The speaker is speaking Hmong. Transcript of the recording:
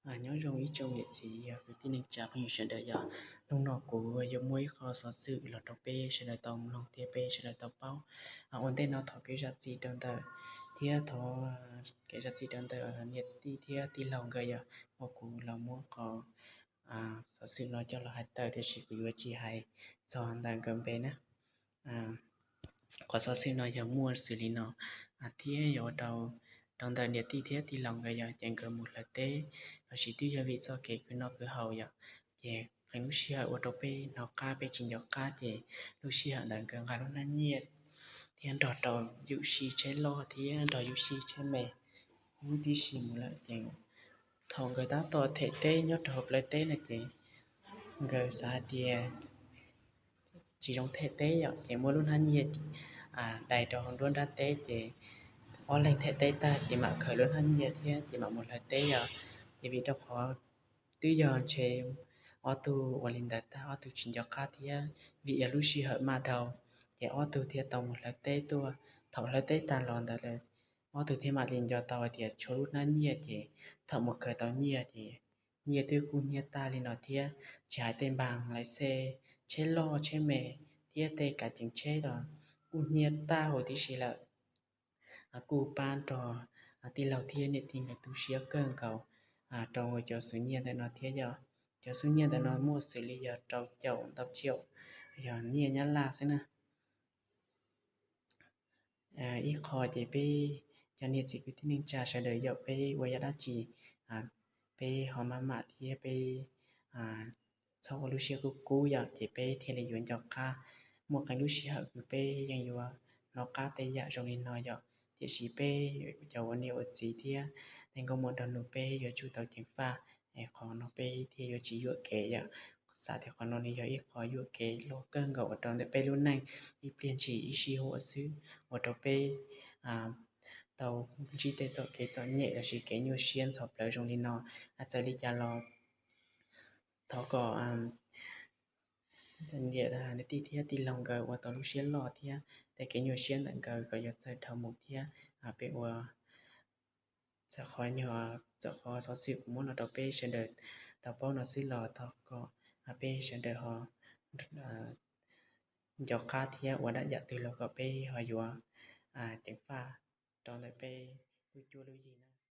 Nyob zoo ib tsoom niam txiv kwv tij neej tsa phooj ywg sawv daws yom. Hnub no kuv yuav muaj ib qho xov xwm los rau peb sawv daws tau mloog thiab peb sawv daws tau paub. Ua ntej no thov kev zam txim rau ntawm, thiab thov kev zam txim rau ntawm niam tij thiab tij laug nkawd yom, uas kuv los muab qhov xov xwm no coj los hais tawm, tiam sis kuv yuav tsis hais txog ntawm nkawd npe na. Qhov xov xwm no yog muaj xws li no, thiab yog ua rau, rau ntawm niam tij thiab tij laug nkawd yog ces nkawd mus hlawv teb, los sis twb yog vim txoj kev khwv noj khwv haus yom, ces qee lub sij hawm ua rau peb hnov qab peb tsis nco qab, ces lub sij hawm ntawd nkawd nqa lub hnab nyiaj thiab nrog rau yum sij tsheb loj thiab nrog yum sij tsheb me huv tib si mus lawm. Ces thaum nkawd tab tom them teb nyob rau hauv plawv teb no ces nkawd xav hais tias tsis zoo them teb yom, ces muab lub hnab nyiaj dai rau hauv nruab nrab teb, ces ob leeg them teb tag ces mam khaws lub hnab nyiaj thiab ces mam mus hlawv teb yom. Ces vim rau qhov twb yog ntshe ob tug ua li ntawd tag ob tug tsis nco qab thiab vim yog lub sij hawm maj dhau, ces ob tug thiaj tau mus hlawv teb tuaj. Thaum hlawv teb tag los ntawd lawm, ob tug thiaj mam li nco tau hais tias tshuav lub hnab nyiaj, ces thaum mus khaws tau nyiaj ces nyiaj twb kub hnyiab tag li no thiab, tsis hais tej npas lais xej, tsheb loj tsheb me thiab tej kav ceev tsheb los kub hnyiab tag huv tib si lawm. Kuj pab nrog tij laug thiab niam tij nkawd tu siab kawg nkaus rau cov xub nyiaj ntawm no thiab yom. Cov xub nyiaj ntawm no muaj xws li yog rau caum ntau caum, yog nyiaj Nyab Laj xwb na. Ib qho ces peb cov niam txiv kwv tij neej tsa sawv daws yom, peb ua yam dab tsi peb ho maj mam thiab peb txhob ua lub siab kub kub yom, ces peb thiaj li yuav nco qab. Muaj qee lub sij hawm kws peb yeej yuav hnov qab tej yam zoo li no yom, tiam sis peb cov ua niam ua txiv thiab tej nkauj muam nraug nus peb yuav tsum tau ceev faj, es qhov no peb thiaj yuav tsis yuam kev yom. Xav tias qhov no nws yog ib qho yuam kev loj kawg nkaus ua rau ntawm peb lub neej, ib pliag ntshis ib sij huam xwb ua rau peb tau ntsib tej txom kev txom nyem los sis kev nyuaj siab ntxhov plawv zoo li no. Txawm li cas los thov kom niam tij thiab tij laug nkawd ua tau lub siab loj thiab tej kev nyuaj siab ntawm nkawd kom yuav txawj dhau mus thiab peb ua txawm qhov nyuag, txawm qhov xov xwm kuv muab no rau peb sawv daws tau paub no xwb los thov kom peb sawv daws ho nco qab thiab ua dab yam twg los kom peb ho yuav ceev faj rau ntawm peb lub cuab lub yig na.